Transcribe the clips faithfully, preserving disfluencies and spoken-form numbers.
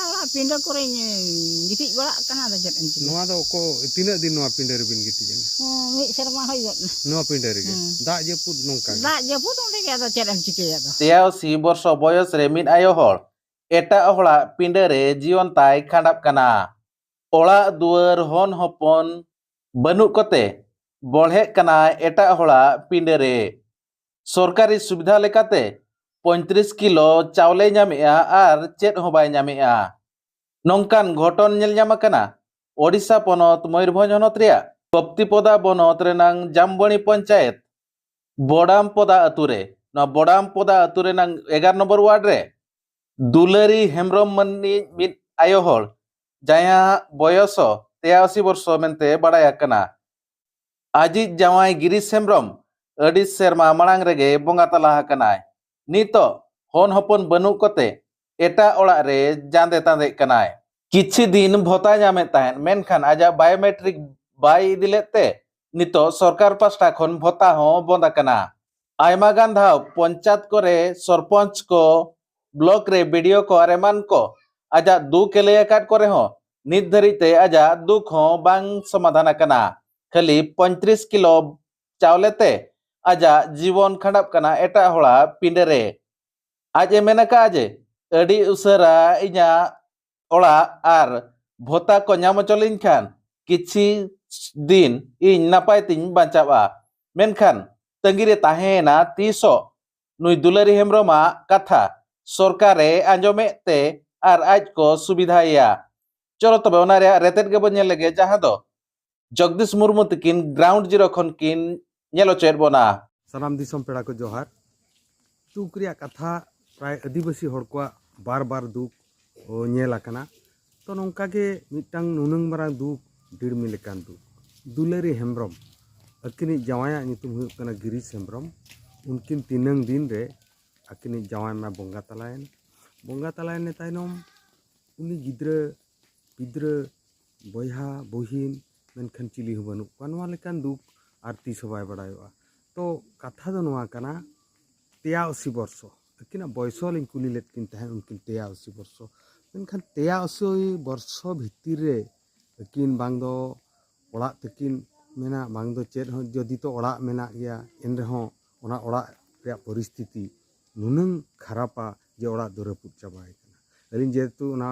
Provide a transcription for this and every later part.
ᱚᱱᱟ ᱯᱤᱸᱰᱟᱹ ᱠᱚᱨᱮᱧ ᱜᱤᱛᱤᱡ ᱵᱟᱲᱟᱜ ᱠᱟᱱᱟ, ᱟᱫᱚ ᱪᱮᱫ ᱮᱢ ᱪᱤᱠᱟᱹᱭᱟ? ᱱᱚᱣᱟ ᱫᱚ ᱚᱠᱚ ᱛᱤᱱᱟᱹᱜ ᱫᱤᱱ ᱱᱚᱣᱟ ᱯᱤᱸᱰᱟᱹ ᱨᱮᱵᱤᱱ ᱜᱤᱛᱤᱡ ᱮᱱᱟ? ᱦᱮᱸ, ᱢᱤᱫ ᱥᱮᱨᱢᱟ ᱦᱩᱭ ᱜᱚᱫ ᱮᱱᱟ᱾ ᱱᱚᱣᱟ ᱯᱤᱸᱰᱟᱹ ᱨᱮᱜᱮ? ᱦᱮᱸ᱾ ᱫᱟᱜ ᱡᱟᱹᱯᱩᱫ ᱱᱚᱝᱠᱟ ᱜᱮ? ᱫᱟᱜ ᱡᱟᱹᱯᱩᱫ ᱚᱸᱰᱮ ᱜᱮ, ᱟᱫᱚ ᱪᱮᱫ ᱮᱢ ᱪᱤᱠᱟᱹᱭᱟ ᱟᱫᱚ? ᱛᱮᱭᱟᱥᱤ ᱵᱚᱨᱥᱚ ᱵᱚᱭᱚᱥ ᱨᱮ ᱢᱤᱫ ᱟᱭᱳ ᱦᱚᱲ ᱮᱴᱟᱜ ᱦᱚᱲᱟᱜ ᱯᱤᱸᱰᱟᱹ ᱨᱮ ᱡᱤᱭᱚᱱ ᱛᱟᱭ ᱠᱷᱟᱸᱰᱟᱜ ᱠᱟᱱᱟ᱾ ᱚᱲᱟᱜ ᱫᱩᱣᱟᱹᱨ ᱦᱚᱱ ᱦᱚᱯᱚᱱ ᱵᱟᱹᱱᱩᱜ ᱠᱚᱛᱮ ᱵᱚᱲᱦᱮᱜ ᱠᱟᱱᱟᱭ ᱮᱴᱟᱜ ᱦᱚᱲᱟᱜ ᱯᱤᱸᱰᱟᱹ ᱨᱮ᱾ ᱥᱚᱨᱠᱟᱨᱤ ᱥᱩᱵᱤᱫᱷᱟ ᱞᱮᱠᱟᱛᱮ ᱯᱚᱸᱭᱛᱨᱤᱥ ᱠᱤᱞᱳ ᱪᱟᱣᱞᱮ ᱧᱟᱢᱮᱜᱼᱟ ᱟᱨ ᱪᱮᱫ ᱦᱚᱸ ᱵᱟᱭ ᱧᱟᱢᱮᱜᱼᱟ᱾ ᱱᱚᱝᱠᱟᱱ ᱜᱷᱚᱴᱚᱱ ᱧᱮᱞ ᱧᱟᱢ ᱟᱠᱟᱱᱟ ᱳᱰᱤᱥᱟ ᱯᱚᱱᱚᱛ ᱢᱚᱭᱩᱨᱵᱷᱚᱸᱡᱽ ᱦᱚᱱᱚᱛ ᱨᱮᱭᱟᱜ ᱠᱚᱯᱛᱤᱯᱚᱫᱟ ᱵᱚᱱᱚᱛ ᱨᱮᱱᱟᱝ ᱡᱟᱢᱵᱚᱱᱤ ᱯᱚᱧᱪᱟᱭᱮᱛ ᱵᱚᱰᱟᱢᱯᱚᱫᱟ ᱟᱹᱛᱩ ᱨᱮ᱾ ᱱᱚᱣᱟ ᱵᱚᱰᱟᱢᱯᱚᱫᱟ ᱟᱹᱛᱩ ᱨᱮᱱᱟᱝ ᱮᱜᱟᱨᱚ ᱱᱚᱢᱵᱚᱨ ᱣᱟᱨᱰ ᱨᱮ ᱫᱩᱞᱟᱹᱨᱤ ᱦᱮᱢᱵᱨᱚᱢ ᱢᱟᱹᱱᱢᱤ ᱢᱤᱫ ᱟᱭᱳ ᱦᱚᱲ, ᱡᱟᱦᱟᱸᱭᱟᱜ ᱵᱚᱭᱚᱥ ᱦᱚᱸ ᱛᱮᱭᱟᱥᱤ ᱵᱚᱨᱥᱚ ᱢᱮᱱᱛᱮ ᱵᱟᱲᱟᱭ ᱟᱠᱟᱱᱟ᱾ ᱟᱡᱤᱡ ᱡᱟᱶᱟᱭ ᱜᱤᱨᱤᱥ ᱦᱮᱢᱵᱨᱚᱢ ᱟᱹᱰᱤ ᱥᱮᱨᱢᱟ ᱢᱟᱲᱟᱝ ᱨᱮᱜᱮ ᱵᱚᱸᱜᱟ ᱛᱟᱞᱟ ᱟᱠᱟᱱᱟᱭ᱾ ᱱᱤᱛᱚᱜ ᱦᱚᱱ ᱦᱚᱯᱚᱱ ᱵᱟᱹᱱᱩᱜ ᱠᱚᱛᱮ ᱮᱴᱟᱜ ᱚᱲᱟᱜ ᱨᱮ ᱡᱟᱸᱫᱮ ᱛᱟᱸᱫᱮᱜ ᱠᱟᱱᱟᱭ᱾ ᱠᱤᱪᱷᱤ ᱫᱤᱱ ᱵᱷᱚᱛᱟ ᱧᱟᱢᱮᱫ ᱛᱟᱦᱮᱸᱫ, ᱢᱮᱱᱠᱷᱟᱱ ᱟᱡᱟᱜ ᱵᱟᱭᱳᱢᱮᱴᱨᱤᱠ ᱵᱟᱭ ᱤᱫᱤ ᱞᱮᱫ ᱛᱮ ᱱᱤᱛᱚᱜ ᱥᱚᱨᱠᱟᱨ ᱯᱟᱥᱴᱟ ᱠᱷᱚᱱ ᱵᱷᱚᱛᱟ ᱦᱚᱸ ᱵᱚᱸᱫ ᱟᱠᱟᱱᱟ᱾ ᱟᱭᱢᱟ ᱜᱟᱱ ᱫᱷᱟᱣ ᱯᱚᱧᱪᱟᱭᱮᱛ ᱠᱚᱨᱮ ᱥᱚᱨᱯᱚᱧᱪ ᱠᱚ, ᱵᱞᱚᱠ ᱨᱮ ᱵᱤ ᱰᱤ ᱳ ᱠᱚ ᱟᱨ ᱮᱢᱟᱱ ᱠᱚ ᱟᱡᱟᱜ ᱫᱩᱠ ᱮ ᱞᱟᱹᱭ ᱟᱠᱟᱫ ᱠᱚ ᱨᱮᱦᱚᱸ ᱱᱤᱛ ᱫᱷᱟᱹᱨᱤᱡ ᱛᱮ ᱟᱡᱟᱜ ᱫᱩᱠ ᱦᱚᱸ ᱵᱟᱝ ᱥᱚᱢᱟᱫᱷᱟᱱ ᱟᱠᱟᱱᱟ᱾ ᱠᱷᱟᱹᱞᱤ ᱯᱚᱸᱭᱛᱨᱤᱥ ᱠᱤᱞᱳ ᱪᱟᱣᱞᱮ ᱛᱮ ᱟᱡᱟᱜ ᱡᱤᱵᱚᱱ ᱠᱷᱟᱸᱰᱟᱜ ᱠᱟᱱᱟ ᱮᱴᱟᱜ ᱦᱚᱲᱟᱜ ᱯᱤᱸᱰᱟᱹ ᱨᱮ᱾ ᱟᱡ ᱮ ᱢᱮᱱ ᱟᱠᱟᱫᱼᱟ ᱡᱮ ᱟᱹᱰᱤ ᱩᱥᱟᱹᱨᱟ ᱤᱧᱟᱹᱜ ᱚᱲᱟᱜ ᱟᱨ ᱵᱷᱚᱛᱟ ᱠᱚ ᱧᱟᱢ ᱦᱚᱪᱚ ᱞᱤᱧ ᱠᱷᱟᱱ ᱠᱤᱪᱷᱤ ᱫᱤᱱ ᱤᱧ ᱱᱟᱯᱟᱭ ᱛᱤᱧ ᱵᱟᱧᱪᱟᱜᱼᱟ᱾ ᱢᱮᱱᱠᱷᱟᱱ ᱛᱟᱺᱜᱤ ᱨᱮ ᱛᱟᱦᱮᱸᱭᱮᱱᱟ ᱛᱤᱥᱚᱜ ᱱᱩᱭ ᱫᱩᱞᱟᱹᱨᱤ ᱦᱮᱢᱵᱨᱚᱢᱟᱜ ᱠᱟᱛᱷᱟ ᱥᱚᱨᱠᱟᱨᱮ ᱟᱸᱡᱚᱢᱮᱫ ᱛᱮ ᱟᱨ ᱟᱡ ᱠᱚ ᱥᱩᱵᱤᱫᱷᱟᱭᱮᱭᱟ᱾ ᱪᱚᱞᱚ ᱛᱚᱵᱮ ᱚᱱᱟ ᱨᱮᱭᱟᱜ ᱨᱮᱛᱮᱫ ᱜᱮᱵᱚᱱ ᱧᱮᱞ ᱞᱮᱜᱮ, ᱡᱟᱦᱟᱸ ᱫᱚ ᱡᱚᱜᱽᱫᱤᱥ ᱢᱩᱨᱢᱩ ᱛᱤᱠᱤᱱ ᱜᱨᱟᱣᱩᱱᱰ ᱡᱤᱨᱳ ᱠᱷᱚᱱ ᱠᱤᱱ ᱧᱮᱞ ᱦᱚᱪᱚᱭᱮᱫ ᱵᱚᱱᱟ᱾ ᱥᱟᱱᱟᱢ ᱫᱤᱥᱚᱢ ᱯᱮᱲᱟ ᱠᱚ ᱡᱚᱦᱟᱨ᱾ ᱫᱩᱠ ᱨᱮᱭᱟᱜ ᱠᱟᱛᱷᱟ ᱯᱨᱟᱭ ᱟᱹᱫᱤᱵᱟᱹᱥᱤ ᱦᱚᱲ ᱠᱚᱣᱟᱜ ᱵᱟᱨ ᱵᱟᱨ ᱫᱩᱠ ᱧᱮᱞ ᱟᱠᱟᱱᱟ᱾ ᱛᱚ ᱱᱚᱝᱠᱟ ᱜᱮ ᱢᱤᱫᱴᱟᱝ ᱱᱩᱱᱟᱹᱝ ᱢᱟᱨᱟᱝ ᱫᱩᱠ, ᱰᱤᱲᱢᱤ ᱞᱮᱠᱟᱱ ᱫᱩᱠ᱾ ᱫᱩᱞᱟᱹᱨᱤ ᱦᱮᱢᱵᱨᱚᱢ, ᱟᱹᱠᱤᱱᱤᱡ ᱡᱟᱶᱟᱭᱟᱜ ᱧᱩᱛᱩᱢ ᱦᱩᱭᱩᱜ ᱠᱟᱱᱟ ᱜᱤᱨᱤᱥ ᱦᱮᱢᱵᱨᱚᱢ᱾ ᱩᱱᱠᱤᱱ ᱛᱤᱱᱟᱹᱝ ᱫᱤᱱ ᱨᱮ ᱟᱹᱠᱤᱱᱤᱡ ᱡᱟᱶᱟᱭ ᱢᱟ ᱵᱚᱸᱜᱟ ᱛᱟᱞᱟᱭᱮᱱ᱾ ᱵᱚᱸᱜᱟ ᱛᱟᱞᱟᱭᱮᱱ ᱛᱟᱭᱱᱚᱢ ᱩᱱᱤ ᱜᱤᱫᱽᱨᱟᱹ ᱯᱤᱫᱽᱨᱟᱹ, ᱵᱚᱭᱦᱟ ᱵᱩᱦᱤᱱ, ᱢᱮᱱᱠᱷᱟᱱ ᱪᱤᱞᱤ ᱦᱚᱸ ᱵᱟᱹᱱᱩᱜ ᱠᱚᱣᱟ᱾ ᱱᱚᱣᱟ ᱞᱮᱠᱟᱱ ᱫᱩᱠ ᱟᱨ ᱛᱤᱥ ᱦᱚᱸ ᱵᱟᱭ ᱵᱟᱲᱟᱭᱚᱜᱼᱟ᱾ ᱛᱚ ᱠᱟᱛᱷᱟ ᱫᱚ ᱱᱚᱣᱟ ᱠᱟᱱᱟ, ᱛᱮᱭᱟᱥᱤ ᱵᱚᱨᱥᱚ ᱟᱹᱠᱤᱱᱟᱜ ᱵᱚᱭᱥᱚ ᱞᱤᱧ ᱠᱩᱞᱤ ᱞᱮᱫ ᱠᱤᱱ ᱛᱟᱦᱮᱸᱫ, ᱩᱱᱠᱤᱱ ᱛᱮᱭᱟ ᱟᱥᱤ ᱵᱚᱨᱥᱚ᱾ ᱢᱮᱱᱠᱷᱟᱱ ᱛᱮᱭᱟ ᱟᱥᱤ ᱵᱚᱨᱥᱚ ᱵᱷᱤᱛᱤᱨ ᱨᱮ ᱟᱹᱠᱤᱱ ᱵᱟᱝ ᱫᱚ ᱚᱲᱟᱜ ᱛᱟᱹᱠᱤᱱ ᱢᱮᱱᱟᱜ, ᱵᱟᱝ ᱫᱚ ᱪᱮᱫ ᱦᱚᱸ, ᱡᱩᱫᱤ ᱛᱚ ᱚᱲᱟᱜ ᱢᱮᱱᱟᱜ ᱜᱮᱭᱟ, ᱮᱱ ᱨᱮᱦᱚᱸ ᱚᱱᱟ ᱚᱲᱟᱜ ᱨᱮᱭᱟᱜ ᱯᱚᱨᱤᱥᱛᱷᱤᱛᱤ ᱱᱩᱱᱟᱹᱝ ᱠᱷᱟᱨᱟᱯᱟ ᱡᱮ ᱚᱲᱟᱜ ᱫᱚ ᱨᱟᱹᱯᱩᱫ ᱪᱟᱵᱟᱭ ᱠᱟᱱᱟ᱾ ᱟᱹᱞᱤᱧ ᱡᱮᱦᱮᱛᱩ ᱚᱱᱟ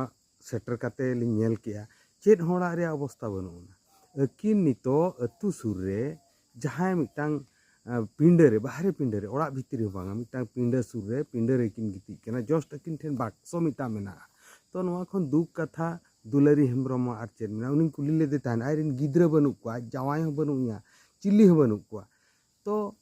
ᱥᱮᱴᱮᱨ ᱠᱟᱛᱮ ᱞᱤᱧ ᱧᱮᱞ ᱠᱮᱜᱼᱟ, ᱪᱮᱫ ᱦᱚᱸ ᱚᱲᱟᱜ ᱨᱮᱭᱟᱜ ᱚᱵᱚᱥᱛᱷᱟ ᱵᱟᱹᱱᱩᱜ ᱟᱱᱟ᱾ ᱟᱹᱠᱤᱱ ᱱᱤᱛᱚᱜ ᱟᱹᱛᱩ ᱥᱩᱨ ᱨᱮ ᱡᱟᱦᱟᱸᱭ ᱢᱤᱫᱴᱟᱝ, ᱟᱸ, ᱯᱤᱸᱰᱟᱹ ᱨᱮ, ᱵᱟᱦᱨᱮ ᱯᱤᱸᱰᱟᱹ ᱨᱮ, ᱚᱲᱟᱜ ᱵᱷᱤᱛᱤᱨ ᱨᱮ ᱦᱚᱸ ᱵᱟᱝᱟ, ᱢᱤᱫᱴᱟᱝ ᱯᱤᱸᱰᱟᱹ ᱥᱩᱨ ᱨᱮ, ᱯᱤᱸᱰᱟᱹ ᱨᱮᱠᱤᱱ ᱜᱤᱛᱤᱡ ᱠᱟᱱᱟ᱾ ᱡᱚᱥᱴ ᱟᱹᱠᱤᱱ ᱴᱷᱮᱱ ᱵᱟᱠᱥᱚ ᱢᱤᱫᱴᱟᱝ ᱢᱮᱱᱟᱜᱼᱟ᱾ ᱛᱚ ᱱᱚᱣᱟ ᱠᱷᱚᱱ ᱫᱩᱠ ᱠᱟᱛᱷᱟ ᱫᱩᱞᱟᱹᱨᱤ ᱦᱮᱢᱵᱨᱚᱢ ᱟᱨ ᱪᱮᱫ ᱢᱮᱱᱟᱜᱼᱟ? ᱩᱱᱤᱧ ᱠᱩᱞᱤ ᱞᱮᱫᱮ ᱛᱟᱦᱮᱸᱫ, ᱟᱡᱨᱮᱱ ᱜᱤᱫᱽᱨᱟᱹ ᱵᱟᱹᱱᱩᱜ ᱠᱚᱣᱟ, ᱟᱡ ᱡᱟᱶᱟᱭ ᱦᱚᱸ ᱵᱟᱹᱱᱩᱜ ᱮᱭᱟ, ᱪᱤᱞᱤ ᱦᱚᱸ ᱵᱟᱹᱱᱩᱜ ᱠᱚᱣᱟ᱾ ᱛᱚ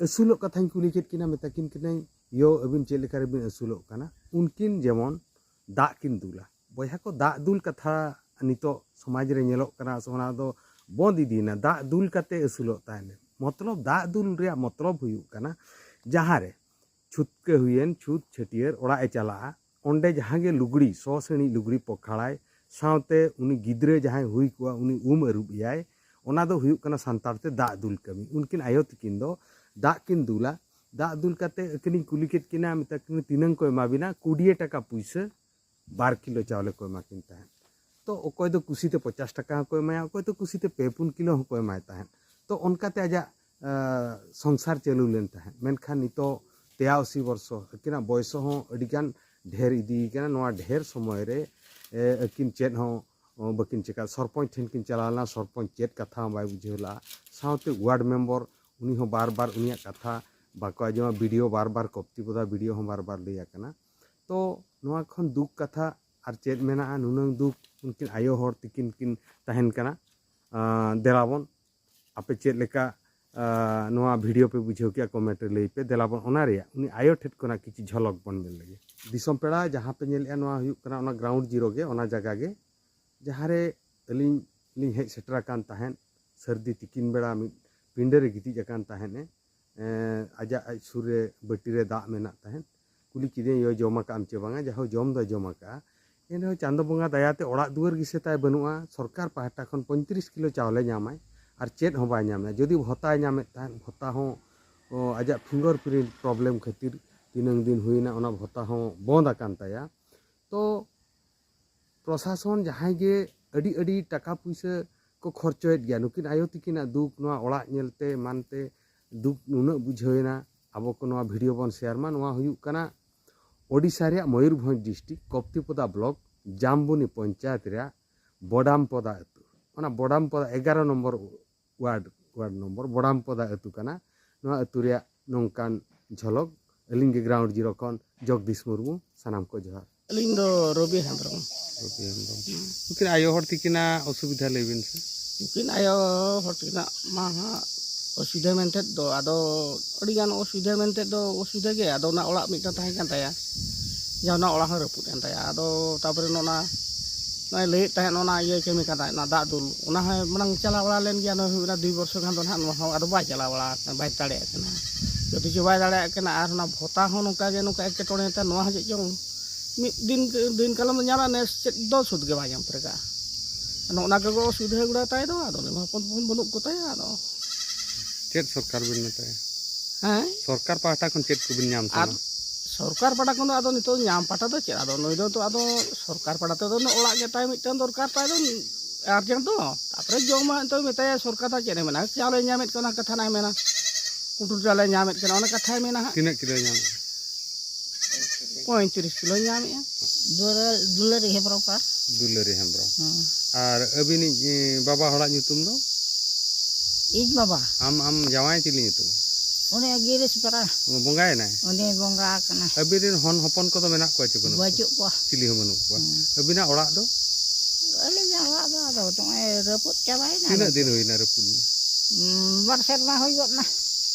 ᱟᱹᱥᱩᱞᱚᱜ ᱠᱟᱛᱷᱟᱧ ᱠᱩᱞᱤ ᱠᱮᱫ ᱠᱤᱱᱟ, ᱢᱮᱛᱟ ᱠᱤᱱ ᱠᱟᱹᱱᱟᱹᱧ, "ᱭᱳ, ᱟᱹᱵᱤᱱ ᱪᱮᱫ ᱞᱮᱠᱟ ᱨᱮᱵᱤᱱ ᱟᱹᱥᱩᱞᱚᱜ ᱠᱟᱱᱟ?" ᱩᱱᱠᱤᱱ ᱡᱮᱢᱚᱱ ᱫᱟᱜ ᱠᱤᱱ ᱫᱩᱞᱟ᱾ ᱵᱚᱭᱦᱟ ᱠᱚ, ᱫᱟᱜ ᱫᱩᱞ ᱠᱟᱛᱷᱟ ᱱᱤᱛᱚᱜ ᱥᱚᱢᱟᱡᱽ ᱨᱮ ᱧᱮᱞᱚᱜ ᱠᱟᱱᱟ, ᱥᱮ ᱚᱱᱟ ᱫᱚ ᱵᱚᱸᱫ ᱤᱫᱤᱭᱮᱱᱟ, ᱫᱟᱜ ᱫᱩᱞ ᱠᱟᱛᱮ ᱟᱹᱥᱩᱞᱚᱜ ᱛᱟᱦᱮᱱ᱾ ᱢᱚᱛᱞᱚᱵ, ᱫᱟᱜ ᱫᱩᱞ ᱨᱮᱭᱟᱜ ᱢᱚᱛᱞᱚᱵ ᱦᱩᱭᱩᱜ ᱠᱟᱱᱟ, ᱡᱟᱦᱟᱸ ᱨᱮ ᱪᱷᱩᱛᱠᱟᱹ ᱦᱩᱭᱮᱱ, ᱪᱷᱩᱛ ᱪᱷᱟᱹᱴᱭᱟᱹᱨ ᱚᱲᱟᱜ ᱮ ᱪᱟᱞᱟᱜᱼᱟ, ᱚᱸᱰᱮ ᱡᱟᱦᱟᱸ ᱜᱮ ᱞᱩᱜᱽᱲᱤ, ᱥᱚ ᱥᱤᱬᱤᱡ ᱞᱩᱜᱽᱲᱤ ᱯᱚᱠᱷᱟᱲᱟᱭ, ᱥᱟᱶᱛᱮ ᱩᱱᱤ ᱜᱤᱫᱽᱨᱟᱹ ᱡᱟᱦᱟᱸᱭ ᱦᱩᱭ ᱠᱚᱜᱼᱟ, ᱩᱱᱤ ᱩᱢ ᱟᱹᱨᱩᱵ ᱮᱭᱟᱭ, ᱚᱱᱟ ᱫᱚ ᱦᱩᱭᱩᱜ ᱠᱟᱱᱟ ᱥᱟᱱᱛᱟᱲ ᱛᱮ ᱫᱟᱜ ᱫᱩᱞ ᱠᱟᱹᱢᱤ᱾ ᱩᱱᱠᱤᱱ ᱟᱭᱳ ᱛᱤᱠᱤᱱ ᱫᱚ ᱫᱟᱜ ᱠᱤᱱ ᱫᱩᱞᱟ᱾ ᱫᱟᱜ ᱫᱩᱞ ᱠᱟᱛᱮ ᱟᱹᱠᱤᱱᱤᱧ ᱠᱩᱞᱤ ᱠᱮᱫ ᱠᱤᱱᱟ, ᱢᱮᱛᱟ ᱠᱤᱱ, "ᱛᱤᱱᱟᱹᱝ ᱠᱚ ᱮᱢᱟ ᱵᱤᱱᱟ?" ᱠᱩᱰᱤᱭᱟᱹ ᱴᱟᱠᱟ ᱯᱩᱭᱥᱟᱹ ᱵᱟᱨ ᱠᱤᱞᱳ ᱪᱟᱣᱞᱮ ᱠᱚ ᱮᱢᱟ ᱠᱤᱱ ᱛᱟᱦᱮᱸᱫ᱾ ᱛᱚ ᱚᱠᱚᱭ ᱫᱚ ᱠᱩᱥᱤᱛᱮ ᱯᱚᱪᱟᱥ ᱴᱟᱠᱟ ᱦᱚᱸᱠᱚ ᱮᱢᱟᱭᱟ, ᱚᱠᱚᱭ ᱫᱚ ᱠᱩᱥᱤᱛᱮ ᱯᱮ ᱯᱩᱱ ᱠᱤᱞᱳ ᱦᱚᱸᱠᱚ ᱮᱢᱟᱭ ᱛᱟᱦᱮᱸᱫ᱾ ᱛᱚ ᱚᱱᱠᱟᱛᱮ ᱟᱡᱟᱜ, ᱟ, ᱥᱚᱝᱥᱟᱨ ᱪᱟᱹᱞᱩ ᱞᱮᱱ ᱛᱟᱦᱮᱸᱫ᱾ ᱢᱮᱱᱠᱷᱟᱱ ᱱᱤᱛᱚᱜ ᱛᱮᱭᱟᱣᱥᱤ ᱵᱚᱨᱥᱚ, ᱟᱹᱠᱤᱱᱟᱜ ᱵᱚᱭᱥ ᱦᱚᱸ ᱟᱹᱰᱤᱜᱟᱱ ᱰᱷᱮᱨ ᱤᱫᱤᱭ ᱠᱟᱱᱟ᱾ ᱱᱚᱣᱟ ᱰᱷᱮᱨ ᱥᱚᱢᱚᱭ ᱨᱮ, ᱮ, ᱟᱹᱠᱤᱱ ᱪᱮᱫ ᱦᱚᱸ, ᱚ, ᱵᱟᱹᱠᱤᱱ ᱪᱮᱠᱟ᱾ ᱥᱚᱨᱯᱚᱧᱪ ᱴᱷᱮᱱ ᱠᱤᱱ ᱪᱟᱞᱟᱣ ᱞᱮᱱᱟ, ᱥᱚᱨᱯᱚᱧᱪ ᱪᱮᱫ ᱠᱟᱛᱷᱟ ᱦᱚᱸ ᱵᱟᱭ ᱵᱩᱡᱷᱟᱹᱣ ᱞᱟᱜᱼᱟ᱾ ᱥᱟᱶᱛᱮ ᱣᱟᱨᱰ ᱢᱮᱢᱵᱚᱨ, ᱩᱱᱤ ᱦᱚᱸ ᱵᱟᱨ ᱵᱟᱨ ᱩᱱᱤᱭᱟᱜ ᱠᱟᱛᱷᱟ ᱵᱟᱠᱚ ᱟᱸᱡᱚᱢᱟ᱾ ᱵᱤ ᱰᱤ ᱳ ᱵᱟᱨ ᱵᱟᱨ, ᱠᱚᱯᱛᱤ ᱯᱚᱫᱟ ᱵᱤ ᱰᱤ ᱳ ᱦᱚᱸ ᱵᱟᱨ ᱵᱟᱨ ᱞᱟᱹᱭ ᱟᱠᱟᱱᱟ᱾ ᱛᱚ ᱱᱚᱣᱟ ᱠᱷᱚᱱ ᱫᱩᱠ ᱠᱟᱛᱷᱟ ᱟᱨ ᱪᱮᱫ ᱢᱮᱱᱟᱜᱼᱟ? ᱱᱩᱱᱟᱹᱝ ᱫᱩᱠ ᱩᱱᱠᱤᱱ ᱟᱭᱳ ᱦᱚᱲ ᱛᱤᱠᱤᱱ ᱠᱤᱱ ᱛᱟᱦᱮᱱ ᱠᱟᱱᱟ᱾ ᱟᱸ, ᱫᱮᱞᱟᱵᱚᱱ, ᱟᱯᱮ ᱪᱮᱫ ᱞᱮᱠᱟ, ᱟᱸ, ᱱᱚᱣᱟ ᱵᱷᱤᱰᱤᱭᱳ ᱯᱮ ᱵᱩᱡᱷᱟᱹᱣ ᱠᱮᱜᱼᱟ, ᱠᱚᱢᱮᱱᱴ ᱨᱮ ᱞᱟᱹᱭ ᱯᱮ᱾ ᱫᱮᱞᱟᱵᱚᱱ, ᱚᱱᱟ ᱨᱮᱭᱟᱜ ᱩᱱᱤ ᱟᱭᱳ ᱴᱷᱮᱱ ᱠᱷᱚᱱᱟᱜ ᱠᱤᱪᱷᱩ ᱡᱷᱚᱞᱚᱠ ᱵᱚᱱ ᱧᱮᱞ ᱞᱮᱜᱮ᱾ ᱫᱤᱥᱚᱢ ᱯᱮᱲᱟ, ᱡᱟᱦᱟᱸ ᱯᱮ ᱧᱮᱞᱮᱜᱼᱟ, ᱱᱚᱣᱟ ᱦᱩᱭᱩᱜ ᱠᱟᱱᱟ ᱚᱱᱟ ᱜᱨᱟᱣᱩᱱᱰ ᱡᱤᱨᱳ ᱜᱮ, ᱚᱱᱟ ᱡᱟᱭᱜᱟ ᱜᱮ, ᱡᱟᱦᱟᱸ ᱨᱮ ᱟᱹᱞᱤᱧ ᱞᱤᱧ ᱦᱮᱡ ᱥᱮᱴᱮᱨ ᱟᱠᱟᱱ ᱛᱟᱦᱮᱸᱫ᱾ ᱥᱟᱹᱨᱫᱤ ᱛᱤᱠᱤᱱ ᱵᱮᱲᱟ ᱢᱤᱫ ᱯᱤᱸᱰᱟᱹ ᱨᱮ ᱜᱤᱛᱤᱡ ᱟᱠᱟᱱ ᱛᱟᱦᱮᱸᱫ ᱮ᱾ ᱮᱸ, ᱟᱡᱟᱜ, ᱟᱡ ᱥᱩᱨ ᱨᱮ ᱵᱟᱹᱴᱤ ᱨᱮ ᱫᱟᱜ ᱢᱮᱱᱟᱜ ᱛᱟᱦᱮᱸᱫ᱾ ᱠᱩᱞᱤ ᱠᱮᱫᱮᱭᱟᱹᱧ, "ᱭᱳ, ᱡᱚᱢ ᱟᱠᱟᱫ ᱟᱢ ᱪᱮ ᱵᱟᱝᱟ?" ᱡᱟᱦᱳ, ᱡᱚᱢ ᱫᱚᱭ ᱡᱚᱢ ᱟᱠᱟᱫᱼᱟ᱾ ᱮᱱᱨᱮᱦᱚᱸ ᱪᱟᱸᱫᱚ ᱵᱚᱸᱜᱟ ᱫᱟᱭᱟᱛᱮ ᱚᱲᱟᱜ ᱫᱩᱣᱟᱹᱨ ᱜᱮᱥᱮ ᱛᱟᱭ ᱵᱟᱹᱱᱩᱜᱼᱟ᱾ ᱥᱚᱨᱠᱟᱨ ᱯᱟᱦᱴᱟ ᱠᱷᱚᱱ ᱯᱚᱸᱭᱛᱨᱤᱥ ᱠᱤᱞᱳ ᱪᱟᱣᱞᱮ ᱧᱟᱢᱟᱭ, ᱟᱨ ᱪᱮᱫ ᱦᱚᱸ ᱵᱟᱭ ᱧᱟᱢᱮᱫᱼᱟ᱾ ᱡᱩᱫᱤ ᱵᱷᱚᱛᱟᱭ ᱧᱟᱢᱮᱫ ᱛᱟᱦᱮᱸᱫ, ᱵᱷᱚᱛᱟ ᱦᱚᱸ, ᱚ, ᱟᱡᱟᱜ ᱯᱷᱤᱝᱜᱟᱨ ᱯᱨᱤᱱᱴ ᱯᱨᱚᱵᱞᱮᱢ ᱠᱷᱟᱹᱛᱤᱨ ᱛᱤᱱᱟᱹᱝ ᱫᱤᱱ ᱦᱩᱭᱱᱟ, ᱚᱱᱟ ᱵᱷᱚᱛᱟ ᱦᱚᱸ ᱵᱚᱱᱫ ᱟᱠᱟᱱ ᱛᱟᱭᱟ᱾ ᱛᱚ ᱯᱨᱚᱥᱟᱥᱚᱱ ᱡᱟᱦᱟᱸᱭ ᱜᱮ ᱟᱹᱰᱤ ᱟᱹᱰᱤ ᱴᱟᱠᱟ ᱯᱩᱭᱥᱟᱹ ᱠᱚ ᱠᱷᱚᱨᱪᱚᱭᱮᱫ ᱜᱮᱭᱟ, ᱱᱩᱠᱤᱱ ᱟᱭᱳ ᱛᱤᱠᱤᱱᱟᱜ ᱫᱩᱠ, ᱱᱚᱣᱟ ᱚᱲᱟᱜ ᱧᱮᱞᱛᱮ ᱮᱢᱟᱱᱛᱮ ᱫᱩᱠ ᱱᱩᱱᱟᱹᱜ ᱵᱩᱡᱷᱟᱹᱣ ᱮᱱᱟ᱾ ᱟᱵᱚ ᱠᱚ ᱱᱚᱣᱟ ᱵᱷᱤᱰᱤᱭᱳ ᱵᱚᱱ ᱥᱮᱭᱟᱨ ᱢᱟ᱾ ᱱᱚᱣᱟ ᱦᱩᱭᱩᱜ ᱠᱟᱱᱟ ᱳᱰᱤᱥᱟ ᱨᱮᱭᱟᱜ ᱢᱚᱭᱩᱨᱵᱷᱚᱸᱡᱽ ᱰᱤᱥᱴᱨᱤᱠᱴ ᱠᱚᱯᱛᱤᱯᱚᱫᱟ ᱵᱞᱚᱠ ᱡᱟᱢᱵᱩᱱᱤ ᱯᱚᱧᱪᱟᱭᱮᱛ ᱨᱮᱭᱟᱜ ᱵᱚᱰᱟᱢᱯᱚᱫᱟ ᱟᱹᱛᱩ᱾ ᱚᱱᱟ ᱵᱚᱰᱟᱢᱯᱚᱫᱟ ᱮᱜᱟᱨᱚ ᱱᱚᱢᱵᱚᱨ ᱣᱟᱨᱰ, ᱣᱟᱨᱰ ᱱᱚᱢᱵᱚᱨ ᱵᱚᱰᱟᱢᱯᱚᱫᱟ ᱟᱹᱛᱩ ᱠᱟᱱᱟ᱾ ᱱᱚᱣᱟ ᱟᱹᱛᱩ ᱨᱮᱭᱟᱜ ᱱᱚᱝᱠᱟᱱ ᱡᱷᱚᱞᱚᱠ᱾ ᱟᱹᱞᱤᱧ ᱜᱮ ᱜᱨᱟᱣᱩᱱᱰ ᱡᱤᱨᱳ ᱠᱷᱚᱱ ᱡᱚᱜᱽᱫᱤᱥ ᱢᱩᱨᱢᱩ, ᱥᱟᱱᱟᱢ ᱠᱚ ᱡᱚᱦᱟᱨ᱾ ᱟᱹᱞᱤᱧ ᱫᱚ ᱨᱚᱵᱤ ᱦᱮᱢᱵᱨᱚᱢ᱾ ᱨᱚᱵᱤ ᱦᱮᱢᱵᱨᱚᱢ᱾ ᱱᱩᱠᱤᱱ ᱟᱭᱳ ᱦᱚᱲ ᱛᱤᱠᱤᱱᱟᱜ ᱚᱥᱩᱵᱤᱫᱷᱟ ᱞᱟᱹᱭ ᱵᱤᱱ ᱥᱮ᱾ ᱱᱩᱠᱤᱱ ᱟᱭᱳ ᱦᱚᱲ ᱛᱤᱠᱤᱱᱟᱜ ᱢᱟ ᱦᱟᱸᱜ ᱚᱥᱩᱵᱤᱫᱷᱟ ᱢᱮᱱᱛᱮ ᱫᱚ, ᱟᱫᱚ ᱟᱹᱰᱤᱜᱟᱱ ᱚᱥᱩᱵᱤᱫᱷᱟ ᱢᱮᱱᱛᱮ ᱫᱚ ᱚᱥᱩᱵᱤᱫᱷᱟ ᱜᱮ᱾ ᱟᱫᱚ ᱚᱱᱟ ᱚᱲᱟᱜ ᱢᱤᱫᱴᱟᱝ ᱛᱟᱦᱮᱸ ᱠᱟᱱ ᱛᱟᱭᱟ, ᱡᱟᱦᱟᱸ ᱚᱱᱟ ᱚᱲᱟᱜ ᱦᱚᱸ ᱨᱟᱹᱯᱩᱫ ᱮᱱ ᱛᱟᱭᱟ᱾ ᱟᱫᱚ ᱛᱟᱨᱯᱚᱨᱮ ᱱᱚᱜᱼᱚ ᱱᱟ ᱱᱚᱜᱼᱚᱭ ᱞᱟᱹᱭᱮᱫ ᱛᱟᱦᱮᱸᱫ, ᱚᱱᱟ ᱤᱭᱟᱹ ᱠᱟᱹᱢᱤ ᱠᱟᱱᱟ, ᱚᱱᱟ ᱫᱟᱜ ᱫᱩᱞ, ᱚᱱᱟ ᱦᱚᱸ ᱢᱟᱲᱟᱝ ᱪᱟᱞᱟᱣ ᱵᱟᱲᱟ ᱞᱮᱱ ᱜᱮᱭᱟ᱾ ᱱᱚᱜᱼᱚᱭ ᱦᱩᱭᱩᱜ ᱠᱟᱱᱟ ᱫᱩᱭ ᱵᱚᱨᱥᱚ ᱜᱟᱱ ᱫᱚ ᱱᱟᱦᱟᱜ, ᱱᱚᱣᱟ ᱦᱚᱸ ᱟᱫᱚ ᱵᱟᱭ ᱪᱟᱞᱟᱣ ᱵᱟᱲᱟ ᱟᱠᱟᱱᱟ, ᱵᱟᱭ ᱫᱟᱲᱮᱭᱟᱜ ᱠᱟᱱᱟ, ᱡᱚᱛᱚ ᱪᱚ ᱵᱟᱭ ᱫᱟᱲᱮᱭᱟᱜ ᱠᱟᱱᱟ᱾ ᱟᱨ ᱚᱱᱟ ᱵᱷᱚᱛᱟ ᱦᱚᱸ ᱱᱚᱝᱠᱟ ᱜᱮ, ᱱᱚᱝᱠᱟ ᱮᱴᱠᱮᱴᱚᱬᱮ ᱛᱮ, ᱱᱚᱣᱟ ᱦᱚᱸ ᱪᱮᱫ ᱪᱚᱝ ᱢᱤᱫ ᱫᱤᱱ, ᱫᱤᱱ ᱠᱟᱞᱚᱢ ᱫᱚ ᱧᱟᱢᱟ, ᱱᱮᱥ ᱪᱮᱫ ᱫᱚ ᱥᱩᱫ ᱜᱮ ᱵᱟᱭ ᱧᱟᱢ ᱯᱮᱨᱮᱜᱟ᱾ ᱱᱚᱜᱼᱚ ᱱᱟ ᱠᱚᱜᱮ ᱚᱥᱩᱵᱤᱫᱷᱟ ᱜᱩᱲᱟ ᱛᱟᱭ ᱫᱚ, ᱟᱫᱚ ᱩᱱᱤ ᱢᱟ ᱦᱚᱯᱚᱱ ᱦᱚᱯᱚᱱ ᱵᱟᱹᱱᱩᱜ ᱠᱚ ᱛᱟᱭᱟ᱾ ᱟᱫᱚ ᱪᱮᱫ ᱥᱚᱨᱠᱟᱨ ᱵᱤᱱ ᱢᱮᱛᱟᱭᱟ? ᱦᱮᱸ? ᱥᱚᱨᱠᱟᱨ ᱯᱟᱦᱴᱟ ᱠᱷᱚᱱ ᱪᱮᱫ ᱠᱚᱵᱤᱱ ᱧᱟᱢ ᱟᱨ ᱠᱟᱱᱟ? ᱥᱚᱨᱠᱟᱨ ᱯᱟᱦᱴᱟ ᱠᱷᱚᱱ ᱫᱚ ᱟᱫᱚ ᱱᱤᱛᱚᱜ ᱧᱟᱢ ᱯᱟᱦᱴᱟ ᱫᱚ ᱪᱮᱫ? ᱟᱫᱚ ᱱᱩᱭ ᱫᱚ ᱱᱤᱛᱚᱜ ᱟᱫᱚ ᱥᱚᱨᱠᱟᱨ ᱯᱟᱦᱴᱟ ᱛᱮᱫᱚ ᱚᱲᱟᱜ ᱜᱮ ᱛᱟᱭ ᱢᱤᱫᱴᱟᱝ ᱫᱚᱨᱠᱟᱨ ᱛᱟᱭ ᱫᱚ ᱟᱨᱡᱮᱱᱴ ᱫᱚ᱾ ᱛᱟᱨᱯᱚᱨᱮ ᱡᱚᱢᱟᱜ ᱱᱤᱛᱚᱜ ᱢᱮᱛᱟᱭᱟ ᱥᱚᱨᱠᱟᱨ ᱫᱚ ᱪᱮᱫ ᱮ ᱢᱮᱱᱟ? ᱪᱟᱣᱞᱮ ᱧᱟᱢᱮᱫ ᱠᱟᱱᱟ, ᱠᱟᱛᱷᱟ ᱱᱟᱭ ᱢᱮᱱᱟ᱾ ᱠᱩᱴᱩᱨ ᱪᱟᱣᱞᱮ ᱧᱟᱢᱮᱫ ᱠᱟᱱᱟ, ᱚᱱᱟ ᱠᱟᱛᱷᱟᱭ ᱢᱮᱱᱟ ᱦᱟᱸᱜ᱾ ᱛᱤᱱᱟᱹᱜ ᱠᱤᱞᱳᱭ ᱧᱟᱢᱮᱫᱼᱟ? ᱯᱚᱸᱭᱛᱨᱤᱥ ᱠᱤᱞᱳ ᱧᱟᱢᱮᱫᱼᱟ᱾ ᱫᱩᱞᱟᱹ-, ᱫᱩᱞᱟᱹᱲᱤ ᱦᱮᱢᱵᱨᱚᱢ ᱯᱟ᱾ ᱫᱩᱞᱟᱹᱲᱤ ᱦᱮᱢᱵᱨᱚᱢ᱾ ᱦᱮᱸ᱾ ᱟᱨ ᱟᱹᱵᱤᱱᱤᱡ, ᱮ, ᱵᱟᱵᱟ ᱦᱚᱲᱟᱜ ᱧᱩᱛᱩᱢ ᱫᱚ? ᱤᱧ ᱵᱟᱵᱟ᱾ ᱟᱢ, ᱟᱢ ᱡᱟᱶᱟᱭ ᱪᱤᱞᱤ ᱧᱩᱛᱩᱢ? ᱩᱱᱤ ᱜᱤᱨᱤᱥ ᱯᱟᱨᱟ᱾ ᱚ, ᱵᱚᱸᱜᱟᱭᱮᱱᱟᱭ? ᱩᱱᱤ ᱵᱚᱸᱜᱟ ᱟᱠᱟᱱᱟ᱾ ᱟᱹᱵᱤᱱ ᱨᱮᱱ ᱦᱚᱱ ᱦᱚᱯᱚᱱ ᱠᱚᱫᱚ ᱢᱮᱱᱟᱜ ᱠᱚᱣᱟ ᱪᱮ ᱵᱟᱹᱱᱩᱜ ᱠᱚᱣᱟ? ᱵᱟᱹᱪᱩᱜ ᱠᱚᱣᱟ᱾ ᱪᱤᱞᱤ ᱦᱚᱸ ᱵᱟᱹᱱᱩᱜ ᱠᱚᱣᱟ᱾ ᱦᱮᱸ᱾ ᱟᱹᱵᱤᱱᱟᱜ ᱚᱲᱟᱜ ᱫᱚ? ᱟᱹᱞᱤᱧᱟᱜ ᱚᱲᱟᱜ ᱫᱚ ᱟᱫᱚ ᱱᱚᱜᱼᱚᱭ ᱨᱟᱹᱯᱩᱫ ᱪᱟᱵᱟᱭᱮᱱᱟ᱾ ᱛᱤᱱᱟᱹᱜ ᱫᱤᱱ ᱦᱩᱭᱱᱟ ᱨᱟᱹᱯᱩᱫ ᱮᱱᱟ? ᱩᱸ, ᱵᱟᱨ ᱥᱮᱨᱢᱟ ᱦᱩᱭ ᱜᱚᱫ ᱮᱱᱟ᱾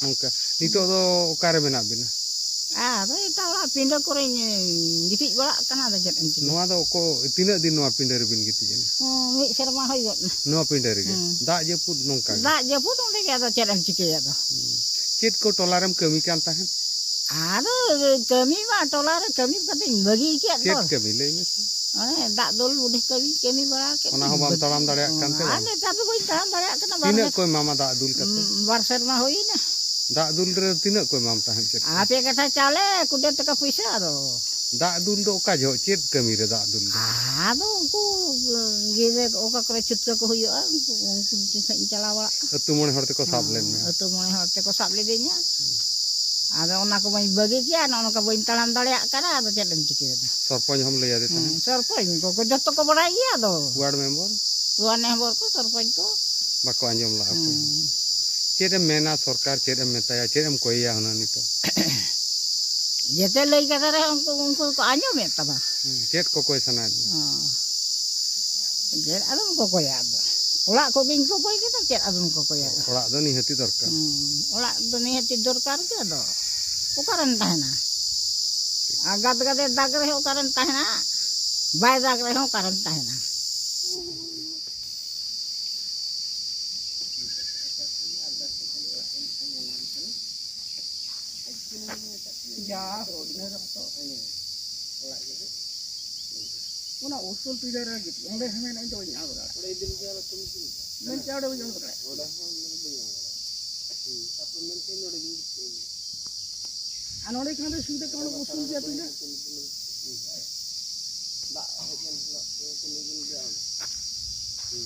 ᱱᱚᱝᱠᱟ᱾ ᱱᱤᱛᱚᱜ ᱫᱚ ᱚᱠᱟᱨᱮ ᱢᱮᱱᱟᱜ ᱵᱤᱱᱟ? ᱟᱫᱚ ᱮᱴᱟᱜ ᱚᱲᱟᱜ ᱯᱤᱸᱰᱟᱹ ᱠᱚᱨᱮᱧ ᱜᱤᱛᱤᱡ ᱵᱟᱲᱟᱜ ᱠᱟᱱᱟ, ᱟᱫᱚ ᱪᱮᱫ ᱮᱢ ᱪᱤᱠᱟᱹᱭᱟ? ᱱᱚᱣᱟ ᱫᱚ ᱚᱠᱚ-, ᱛᱤᱱᱟᱹᱜ ᱫᱤᱱ ᱱᱚᱣᱟ ᱯᱤᱸᱰᱟᱹ ᱨᱮᱵᱤᱱ ᱜᱤᱛᱤᱡ ᱮᱱᱟ? ᱦᱩᱸ, ᱢᱤᱫ ᱥᱮᱨᱢᱟ ᱦᱩᱭ ᱜᱚᱫ ᱮᱱᱟ᱾ ᱱᱚᱣᱟ ᱯᱤᱸᱰᱟᱹ ᱨᱮᱜᱮ? ᱦᱩᱸ᱾ ᱫᱟᱜ ᱡᱟᱹᱯᱩᱫ ᱱᱚᱝᱠᱟ ᱜᱮ? ᱫᱟᱜ ᱡᱟᱹᱯᱩᱫ ᱚᱸᱰᱮ ᱜᱮ, ᱟᱫᱚ ᱪᱮᱫ ᱮᱢ ᱪᱤᱠᱟᱹᱭᱟ ᱟᱫᱚ? ᱦᱩᱸ᱾ ᱪᱮᱫ ᱠᱚ ᱴᱚᱞᱟ ᱨᱮᱢ ᱠᱟᱹᱢᱤ ᱠᱟᱱ ᱛᱟᱦᱮᱸᱫ? ᱟᱫᱚ ᱠᱟᱹᱢᱤ ᱢᱟ ᱴᱚᱞᱟ ᱨᱮ ᱠᱟᱹᱢᱤ ᱠᱟᱛᱮᱧ ᱵᱟᱹᱜᱤ ᱠᱮᱫ ᱫᱚ᱾ ᱪᱮᱫ ᱠᱟᱹᱢᱤ ᱞᱟᱹᱭ ᱢᱮᱥᱮ? ᱚᱱᱮ ᱫᱟᱜ ᱫᱩᱞ ᱵᱩᱰᱷᱤ ᱠᱟᱹᱢᱤ, ᱠᱟᱹᱢᱤ ᱵᱟᱲᱟ ᱠᱮᱫ ᱚᱱᱟ ᱦᱚᱸ ᱵᱟᱢ ᱵᱟᱹᱜᱤ᱾ ᱛᱟᱲᱟᱢ ᱫᱟᱲᱮᱭᱟᱜ ᱠᱟᱱ ᱛᱮ ᱟᱨ ᱵᱟᱝ? ᱱᱮᱛᱟᱨ ᱫᱚ ᱵᱟᱹᱧ ᱛᱟᱲᱟᱢ ᱫᱟᱲᱮᱭᱟᱜ ᱠᱟᱱᱟ, ᱵᱟᱨ ᱛᱤᱱᱟᱹᱜ ᱥᱮᱨ-, ᱠᱚ ᱮᱢᱟᱢᱟ ᱫᱟᱜ ᱫᱩᱞ ᱠᱟᱛᱮ? ᱩᱸ, ᱵᱟᱨ ᱥᱮᱨᱢᱟ ᱦᱩᱭᱮᱱᱟ᱾ ᱫᱟᱜ ᱫᱩᱞ ᱨᱮ ᱛᱤᱱᱟᱹᱜ ᱠᱚ ᱮᱢᱟᱢ ᱛᱟᱦᱮᱸᱫ? ᱪᱮᱫ ᱠᱚ? ᱟᱯᱮ ᱠᱟᱛᱷᱟ ᱪᱟᱣᱞᱮ ᱠᱩᱰᱮ ᱴᱟᱠᱟ ᱯᱩᱭᱥᱟᱹ ᱟᱫᱚ᱾ ᱫᱟᱜ ᱫᱩᱞ ᱫᱚ ᱚᱠᱟ ᱡᱚᱦᱚᱜ, ᱪᱮᱫ ᱠᱟᱹᱢᱤ ᱨᱮ ᱫᱟᱜ ᱫᱩᱞ ᱫᱚ? ᱟᱫᱚ ᱩᱱᱠᱩ ᱜᱤᱫᱽᱨᱟᱹ ᱚᱠᱟ ᱠᱚᱨᱮ ᱪᱷᱩᱴᱠᱟᱹ ᱠᱚ ᱦᱩᱭᱩᱜᱼᱟ, ᱩᱱᱠᱩ ᱩᱱᱠᱩ ᱴᱷᱮᱱ ᱤᱧ ᱪᱟᱞᱟᱣ ᱵᱟᱲᱟᱜᱼᱟ᱾ ᱟᱹᱛᱩ ᱢᱚᱬᱮ ᱦᱚᱲ ᱛᱮᱠᱚ ᱥᱟᱵ ᱞᱮᱫ ᱢᱮᱭᱟ? ᱟᱹᱛᱩ ᱢᱚᱬᱮ ᱦᱚᱲ ᱛᱮᱠᱚ ᱥᱟᱵ ᱞᱤᱫᱤᱧᱟ᱾ ᱟᱫᱚ ᱚᱱᱟ ᱠᱚ ᱵᱟᱹᱧ ᱵᱟᱹᱜᱤ ᱠᱮᱭᱟ, ᱱᱚᱜᱼᱚ ᱱᱚᱝᱠᱟ ᱵᱟᱹᱧ ᱛᱟᱲᱟᱢ ᱫᱟᱲᱮᱭᱟᱜ ᱠᱟᱱᱟ, ᱟᱫᱚ ᱪᱮᱫ ᱮᱢ ᱪᱤᱠᱟᱹᱭᱮᱫᱟ? ᱥᱚᱨᱯᱚᱧᱪ ᱦᱚᱸᱢ ᱞᱟᱹᱭ ᱟᱫᱮ ᱛᱟᱦᱮᱸᱫ? ᱦᱮᱸ, ᱥᱚᱨᱯᱚᱧᱪ ᱠᱚ, ᱠᱚ ᱡᱚᱛᱚ ᱠᱚ ᱵᱟᱲᱟᱭ ᱜᱮᱭᱟ ᱟᱫᱚ᱾ Word member? ᱣᱟᱨᱰ ᱢᱮᱢᱵᱚᱨ ᱠᱚ, ᱥᱚᱨᱯᱚᱧᱪ ᱠᱚ᱾ ᱵᱟᱠᱚ ᱟᱸᱡᱚᱢ ᱞᱟᱜᱼᱟ ᱚᱠᱚᱭ ᱦᱚᱸ᱾ ᱦᱮᱸ᱾ ᱪᱮᱫ ᱮᱢ ᱢᱮᱱᱟ ᱥᱚᱨᱠᱟᱨ, ᱪᱮᱫ ᱮᱢ ᱢᱮᱛᱟᱭᱟ, ᱪᱮᱫ ᱮᱢ ᱠᱚᱭᱮᱭᱟ ᱦᱩᱱᱟᱹᱝ ᱱᱤᱛᱚᱜ? ᱡᱮᱛᱮ ᱞᱟᱹᱭ ᱠᱟᱛᱷᱟ ᱨᱮᱦᱚᱸ ᱩᱱᱠᱩ, ᱩᱱᱠᱩ ᱠᱚ ᱟᱸᱡᱚᱢᱮᱫ ᱛᱟᱢᱟ᱾ ᱦᱩᱸ, ᱪᱮᱫ ᱠᱚᱠᱚᱭ ᱥᱟᱱᱟᱭᱮᱫ ᱢᱮᱭᱟ? ᱦᱚᱸ᱾ ᱪᱮᱫ ᱟᱫᱚᱢ ᱠᱚᱠᱚᱭᱟ ᱟᱫᱚ? ᱚᱲᱟᱜ ᱠᱚᱜᱮᱧ ᱠᱚᱠᱚᱭ ᱠᱮᱫᱟ, ᱪᱮᱫ ᱟᱫᱚᱢ ᱠᱚᱠᱚᱭᱟ ᱟᱫᱚ? ᱚᱲᱟᱜ ᱫᱚ ᱱᱤᱦᱟᱹᱛᱤ ᱫᱚᱨᱠᱟᱨ᱾ ᱦᱩᱸ, ᱚᱲᱟᱜ ᱫᱚ ᱱᱤᱦᱟᱹᱛᱤ ᱫᱚᱨᱠᱟᱨ ᱜᱮ ᱟᱫᱚ᱾ ᱚᱠᱟᱨᱮᱢ ᱛᱟᱦᱮᱱᱟ? ᱟᱨ ᱜᱟᱫ ᱜᱟᱫᱮ ᱫᱟᱜᱽ ᱨᱮᱦᱚᱸ ᱚᱠᱟᱨᱮᱢ ᱛᱟᱦᱮᱱᱟ? ᱵᱟᱭ ᱫᱟᱜᱽ ᱨᱮᱦᱚᱸ ᱚᱠᱟᱨᱮᱢ ᱛᱟᱦᱮᱱᱟ? ᱡᱟ ᱦᱳᱭ, ᱤᱱᱟᱹ ᱨᱮᱦᱚᱸ ᱛᱚ᱾ ᱚᱱᱟ ᱩᱥᱩᱞ ᱯᱤᱸᱰᱟᱹ ᱨᱮ ᱜᱤᱛᱤᱡ, ᱚᱸᱰᱮ ᱦᱚᱸ ᱢᱮᱱᱟᱜ, ᱤᱧ ᱫᱚ ᱵᱟᱹᱧ ᱟᱬᱜᱚ ᱫᱟᱲᱮᱭᱟᱜᱼᱟ᱾ ᱚᱸᱰᱮ ᱤᱫᱤ ᱞᱮᱫᱮᱭᱟ ᱞᱮ ᱛᱩᱢ ᱛᱩᱢ᱾ ᱢᱮᱱ ᱪᱮ ᱚᱸᱰᱮ ᱵᱟᱹᱧ ᱟᱬᱜᱚ ᱫᱟᱲᱮᱭᱟᱜᱼᱟ᱾ ᱚᱸᱰᱮ ᱦᱚᱸ ᱢᱟᱱᱮ ᱵᱟᱹᱧ ᱟᱬᱜᱚ ᱫᱟᱲᱮᱭᱟᱜᱼᱟ᱾ ᱦᱩᱸ, ᱛᱟᱨᱯᱚᱨᱮ ᱢᱮᱱ ᱠᱮᱫ ᱱᱚᱰᱮ ᱜᱤᱧ ᱜᱤᱛᱤᱡ ᱮᱱᱟ᱾ ᱟᱨ ᱱᱚᱰᱮ ᱠᱷᱟᱱ ᱫᱚ ᱥᱩᱵᱤᱫᱷᱟ ᱠᱚ ᱚᱸᱰᱮ ᱩᱥᱩᱞ ᱜᱮᱭᱟ ᱯᱤᱸᱰᱟᱹ᱾ ᱦᱩᱸ᱾ ᱫᱟᱜ ᱦᱮᱡ ᱮᱱ ᱦᱤᱞᱳᱜ ᱛᱮ ᱠᱟᱹᱢᱤ ᱵᱚᱱ ᱜᱮᱭᱟ ᱚᱸᱰᱮ᱾ ᱦᱩᱸ᱾